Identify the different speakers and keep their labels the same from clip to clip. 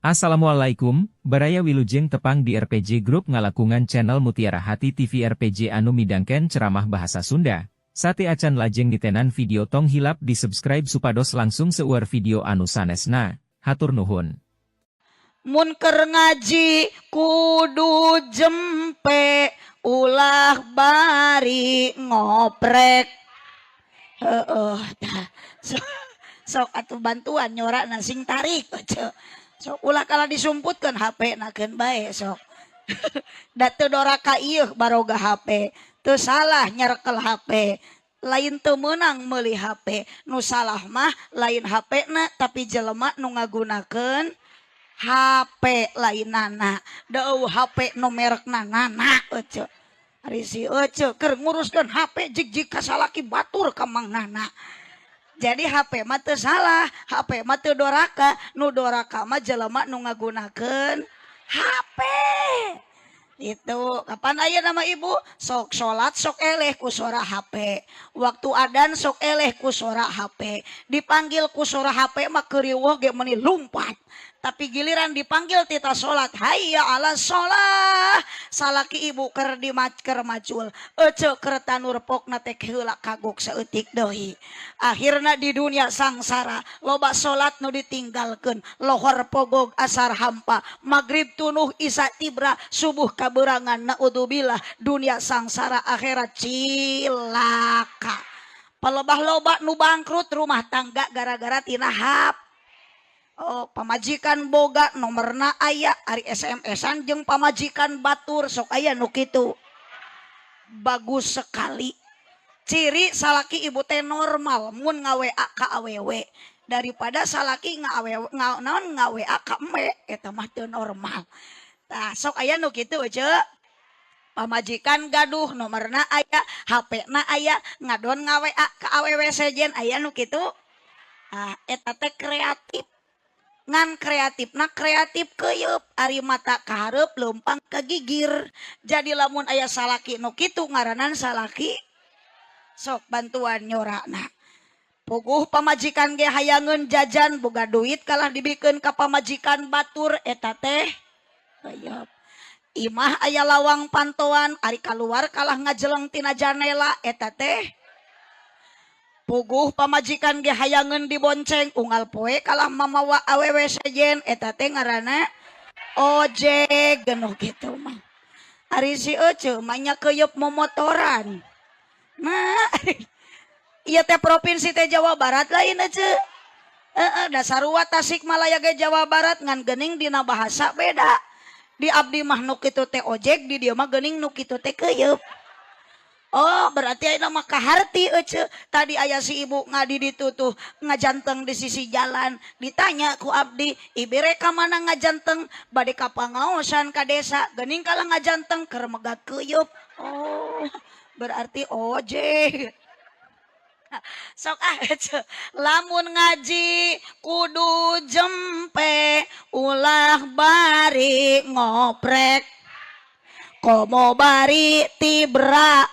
Speaker 1: Assalamualaikum, Baraya, wilujeng tepang di RPG Group ngalangkungan channel Mutiara Hati TV RPG anu midangkeun ceramah bahasa Sunda. Sateuacan lajeng ditenan video, tong hilap di subscribe supados langkung seueur video anu sanesna. Hatur nuhun.
Speaker 2: Mun keur ngaji kudu jempe, ulah bari ngoprek. Heeh, tah. Sok, sok atuh bantuan nyorakna, sing tarik ece. Sok ulah kalah disumputkeun HP na, keun bae sok. Da teu doraka ieu baroga HP. Teu salah nyerekel HP. Lain teu meunang meuli HP. Nu salah mah lain HP na, tapi jelema nu ngagunakeun HP, lainana. Da euweuh HP nu merekna nana ece. Ari si ece keur nguruskeun HP jig-jig ka salaki batur ka Mang Nana. Jadi HP mah teu salah, HP mah teu doraka, nu doraka mah jelema nu ngagunakeun HP. Itu kapan aya nama ibu sok salat sok eleh ku sora HP, waktu adan sok eleh ku sora HP, dipanggil ku sora HP mah keuriweuh ge meuni lumpat. Tapi giliran dipanggil tita salat, hayya ala sholah, salaki ibu keur di keur macul, ece keur tanur pokna teh heula kagok saeutik deui. Akhirna di dunia sangsara, loba salat nu ditinggalkeun, lohor pogog, asar hampa, maghrib tunuh, isa tibra, subuh kaberangan. Naudzubillah, dunia sangsara, akhirat cilaka. Palebah loba nu bangkrut rumah tangga gara-gara tina HP. Oh, pamajikan boga nomorna aya, ari SMS-an jeung pamajikan batur, sok aya nu kitu. Bagus sekali. Ciri salaki ibu teh normal mun nga-WA ka awewe daripada salaki nga nga naon, nga WA ka eme, eta mah teu normal. Tah, sok aya nu kitu ece. Pamajikan gaduh nomorna aya, HP na aya, ngadon nga WA ka awewe sejen, aya nu kitu. Ah, eta teh kreatif. Ngan kreatif na kreatif keyeup, ari mata kahareup leumpang ka gigir. Jadi lamun aya salaki nu kitu ngaranan salaki, sok bantuan nyorakna. Puguh pamajikan ge hayangeun jajan, boga duit kalah dibikeun ka pamajikan batur, eta teh keyeup. Imah aya lawang pantoan, ari kaluar kalah ngajeleng tina janela, eta teh. Puguh pamajikan ge hayangeun dibonceng, unggal poe kalah mamawa awewe sejen, eta teh ngaranna ojek genuh gitu mah. Ari si ece mah nya keyeup momotoran. Nah, ieu teh provinsi teh Jawa Barat lain ece? Heeh, da sarua Tasikmalaya ge Jawa Barat, ngan geuning dina bahasa beda. Di abdi mah nu kitu teh ojek, di dieu mah geuning nu kitu teh keyeup. Oh, berarti ayeuna mah kaharti ece. Tadi aya si ibu ngadi ditutuh ngajanteng di sisi jalan. Ditanya ku abdi, "Ibu rek ka mana ngajanteng?" "Bade ka pangaosan ka desa." "Geuning kalah ngajanteng keur megat keyeup." Oh, berarti ojek. Sok ah ece. Lamun ngaji kudu jempe, ulah bari ngoprek. Komo bari tibra,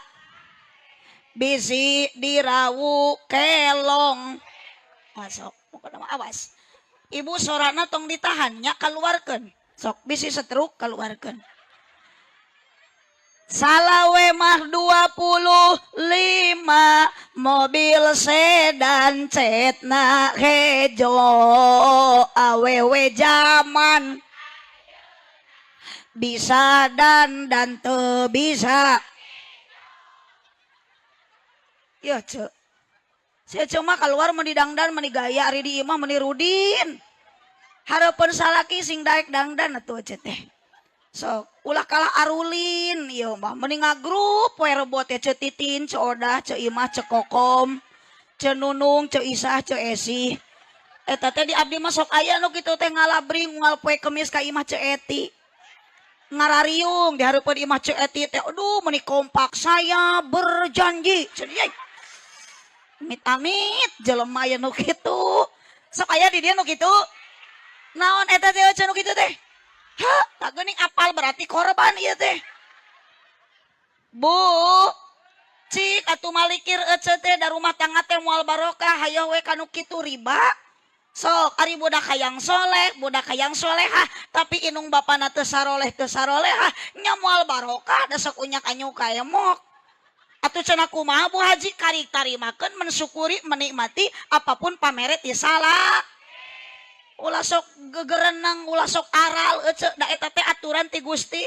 Speaker 2: bisi dirawu kelong. Masuk pokoknya mah awas ibu, sorana tong ditahan nya, keluarkan sok, bisi setruk keluarkan. Salawe mah 25, mobil sedan cetna hejo, awewe jaman bisa dan teu bisa. Ya cek. Saya cuma keluar meni dangdan meni gaya, ari di imah meni rudin. Harapan salaki sing daek dangdan atuh ece teh. Sok ulah kalah arulin ieu mah, meni ngagrup we rebot ya, Ceu Titin, Ceu Odah, Ceu Imah, Ceu Kokom, Ceu Nunung, Ceu Isah, Ceu Esi. Eta teh di abdi mah sok aya nu kitu teh, ngalabring unggal poe Kemis ka imah Ceu Eti. Ngarariung di hareupeun imah Ceu Eti teh, aduh, meni kompak, "Saya berjanji." Cenah, amit-amit jelema aya nu kitu. Sok aya di dieu nu kitu? Naon eta teh cenah nu kitu teh? Hah, tak geuning apal, berarti korban ieu teh. Bu, cik atuh malikir ece teh, da rumah tangga teh moal barokah, hayoh we kanu kitu riba. Sok ari budak hayang soleh, budak hayang solehah, tapi inung bapana teu saroleh teu sarolehah, nya moal barokah da sok unyak anyuk ka emok. Atuh cenah kumaha Bu Haji karik tarimakeun mensyukuri menikmati apapun pamere ti salah. Ulah sok gegerenang, ulah sok aral ece da eta teh aturan ti Gusti.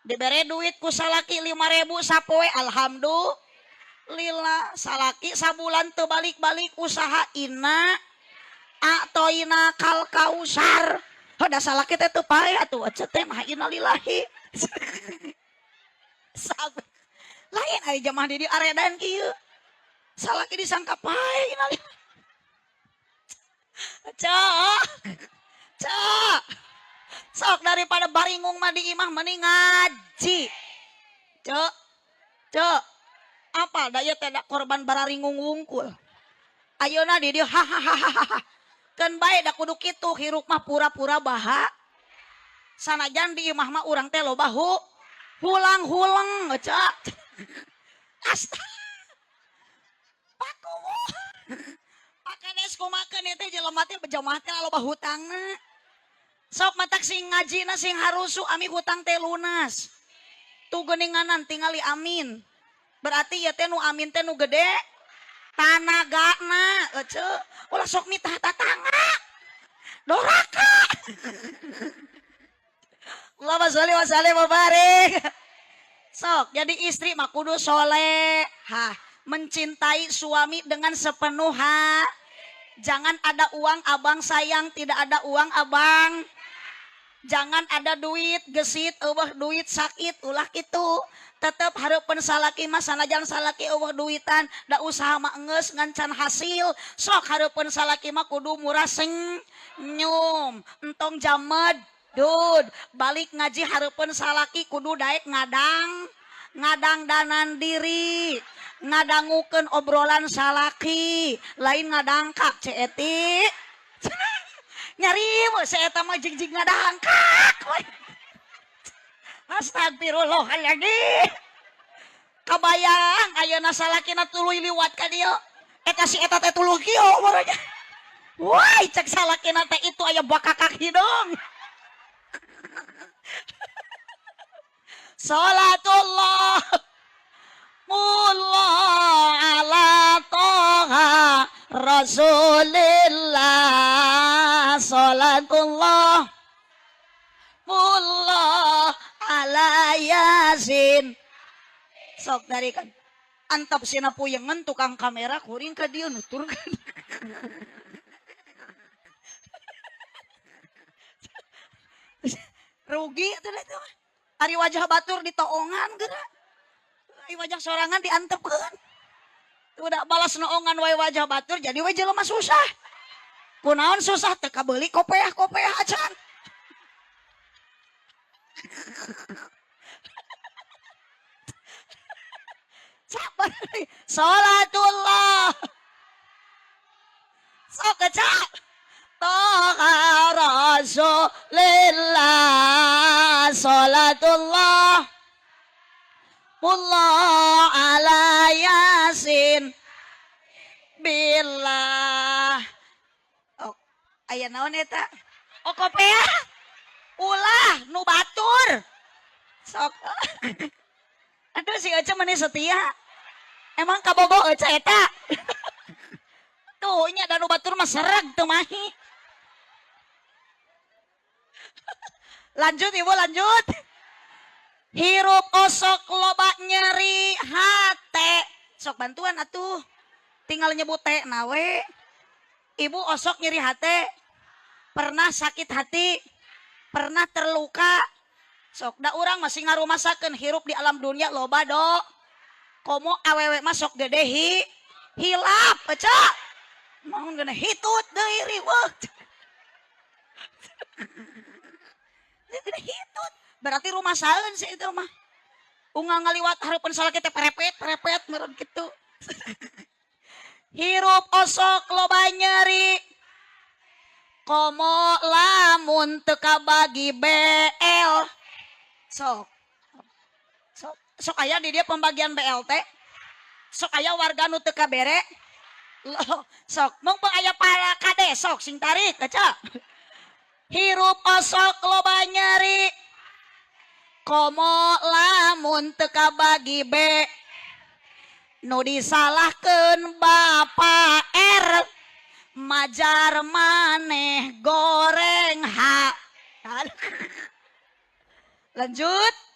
Speaker 2: Dibere duit ku salaki 5.000 sapoe alhamdulillah, salaki sabulan teu balik-balik usaha inna atoina kal kausar. Da salaki teh teu pae atuh ece teh mah innalillahi. Lain ari jamaah di dieu aredan kieu. Salaki disangka pae innalillahi. Cok. Cok. Sok daripada baringung mah di imah mending ngaji. Cok. Cok. Apa da ieu teh da korban bararingung wungkul. Ayeuna di dieu hahaha. Keun bae da kudu kitu hirup mah pura-pura baha. Sanajan di imah mah urang teh loba hulang-huleng cok. Astaga. Pakuwu. Pakanes kumakeun ieu teh jelema teh jamaah teh loba hutangna. Sok matak sing ngajina sing harusu ami hutang teh lunas. Tuh geuninganan tingali amin. Berarti ieu teh nu amin teh nu gede tanagana ece. Ulah sok mitah tatangga. Doraka. Allahumma sholli wa sallim wa barik. Sok jadi istri mah kudu soleh. Hah, mencintai suami dengan sepenuh hati. Jangan ada uang abang sayang, tidak ada uang abang. Jangan ada duit gesit, eueuh duit sakit, ulah kitu. Tetep hareupeun salaki mah sanajan salaki eueuh duitan, da usaha mah enggeus ngan can hasil. Sok hareupeun salaki mah kudu murah senyum, entong jamed. Dud, balik ngaji hareupeun salaki kudu daek ngadang, ngadangdanan diri, ngadangukeun obrolan salaki, lain ngadangkak ceeti. Nyari we si eta mah jig-jig ngadangkak. Astagfirullahaladzim. Kabayang ayeuna salakina tuluy liwat ka dieu. Eta si eta teh tuluy kieu maranya. Wah, cek salakina teh itu aya bakakak hidung. Salatullah mullah ala toha Rasulillah. Salatullah mullah ala yasin. Sok tarikan antap sina puyengan tukang kamera kuring ka dieu nuturkeun. Rugi atuh eta mah. Ari wajah batur ditoongan geura. Ari wajah sorangan diantepkeun. Udah balas noongan wae wajah batur jadi we jelema susah. Kunaon susah teu kabeuli kopeah-kopeah acan. Sabar. Salatullah. Sok cak. Toha Rasulillah. Salatullah mullah ala yasin billah. Oh, aya naon eta? Oh, kopeah. Ulah nu batur. Sok. Aduh si Ece meni setia. Emang kabogoh Ece eta? Tuh nya da nu batur mah sereg teu mahi. Lanjut ibu lanjut. Hirup osok loba nyeri hate. Sok bantuan atuh. Tinggal nyebut teh nawe. Ibu osok nyeri hate. Pernah sakit hati, pernah terluka. Sok da urang masih ngarumasakeun hirup di alam dunia loba do. Komo awewe mah sok gede hilap ece. Naon geuna hitut deui riweuh. Gede hitut. Berarti rumah saeun sih itu mah. Unggal ngaliwat hareupeun salaki teh perepet-perepet meureun kitu. Hirup osok loba nyeri. Komo lamun teu kabagi BL. Sok. Sok, sok aya di dia pembagian BLT. Sok aya warga nu teu kabere. Loh, sok mumpung aya para kade, sok sing tarik kaca. Hirup osok loba nyeri, komo lamun teu kabagi B, nu disalahkeun Bapak R, majar maneh goreng H. Lanjut.